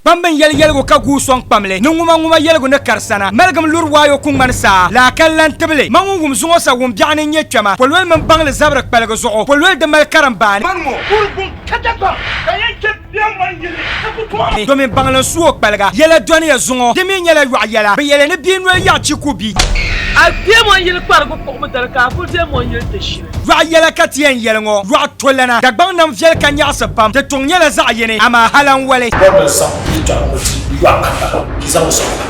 Kpambi n-yɛli yɛligu ka guui sɔŋ kpamli ni ŋumaŋuma yɛligu ni karisana. Maligim luri waayo ku ŋmani saa, laa ka lan tibili. Man ŋun wum zuŋɔ sa wum biɛɣu ni n-nyɛ kpɛma, pololi mini baŋli zabiri kpaligi zuɣu, pololi di mali karimbaani. Man ŋɔ, kurigu ka Dagbaŋ ka yɛn chɛ bɛ ŋɔ yili ka ku tooi. Domin baŋli n-su o kpaliga. Yɛla dɔniya zuŋɔ, di mi nyɛla yɔɣu yɛla. Bɛ yɛli ni bia noli yaɣi chi ku bi. A kpee mɔ n-yili kparigu kpuɣibu dali, ka a kul deei mɔ n-yili ti shili. Yɔɣu yɛla ka ti yɛn yɛli ŋɔ, yɔɣu tolana, Dagbaŋ nam viɛli ka nyaɣisi pam, di tuŋ nyɛla zaɣ yini, amaa hal n wali. Bɔri ni zaŋ yɛltɔɣa ŋɔ ti yɔɣu kamba yi zaŋ o sɔŋ ba.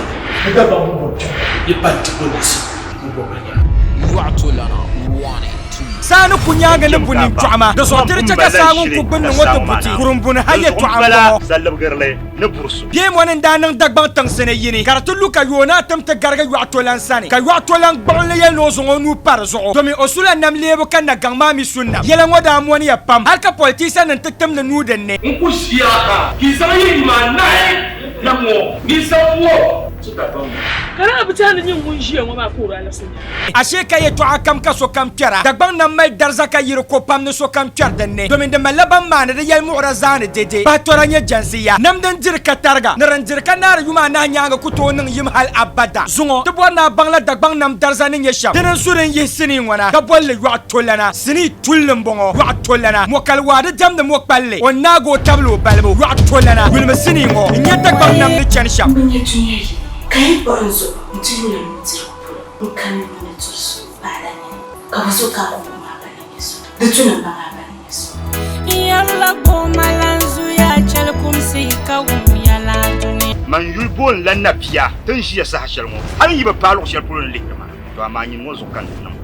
Ni Dagbaŋ bi bɔri kpɛŋ yi pa nti polinsi ni bɔri ba nya. Yɔɣu tolana, one, two. Saa ni ku nyaaŋa ni bu nintɔɣima, di zuɣu ti di chɛ ka saa ŋun ku gbunni ŋɔ ti bu ti kurimbuni ha yɛtɔɣa m-bɔŋɔ. ni burisi. Bee mɔni n-daa niŋ Dagbaŋ tiŋsi ni yini, ka di ti lu ka Yoonaa tim ti garigi Yɔɣutolan sani, ka Yɔɣutolan gbuɣinli yɛli ni o zaŋ o nuu pa di zuɣu, domi o sula nam leebu ka Nagaŋ maa mi su nam. Yɛla ŋɔ daa mɔniya pam, hal ka politisanima ti timdi nuu din ni. N ku ʒiya ka yi zaŋ yi yuma anahi na ŋɔ ni zaŋ ŋɔ ti Dagbaŋ maa. Ka daa bi tɛhi ni nyin ŋun ʒiya ŋɔ maa ka o daa labisi nya. Ashee ka yɛtɔɣa kam ka sokam kpɛra. Dagbaŋ nam mali dariza ka yi di ko pam ni sokam kpɛri din ni, domin di malila ban maani di yɛlimuɣira zaani dede. Pahi tɔra nyɛ jɛnsi ya. Nam din diri ka tariga, ni din diri ka naari yuma anahi nyaaŋa ku tooi niŋ yim hal abada. Zuŋɔ, ti bɔri ni a baŋ la Dagbaŋ nam dariza ni nyɛ shɛm. Dini n-su din yihi sinii ŋɔ na ka boli li yɔɣu tolana. Sinii tulli m-bɔŋɔ, yɔɣu tolana. Mɔkali waa di diɛmdi mɔkpalli, o ni naagi o tabili o balibu, yɔɣu tolana. Yulimi sinii ŋɔ n-nyɛ Dagbaŋ nam ni chani shɛm. M bi nya dunia yini ka yi kpuɣi n zuɣu nti yuli n nudirigu polo n-kani ni ni turi so m-paala nini, ka bɛ zo ka a ku kum a ba ni nyɛ so, di tu ni m baŋ a ba ni nyɛ so. N yɛrila gbuɣima lan zuya chɛli kumsi ka wum yɛla dunia. Man yuli booni la Nabia ti ni ʒiya saha shɛli ŋɔ, hal n yi bi paai luɣ shɛli polo ni lihiri ma, to amaa nyini ŋɔ zuɣu ka n ti niŋ.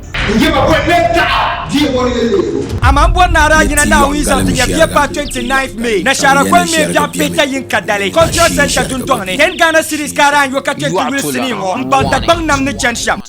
Amaa m bɔri ni a daa yina Naawuni zaŋ ti nya bia paai 29th May, Nashaara goli May biɛɣu pihita yinka dali, Cultural Centre dundɔŋ ni, 10 Ghana cedis ka a daa n-yo ka kpe nti yuli sinii ŋɔ m-baŋ Dagbaŋ nam ni chani shɛm.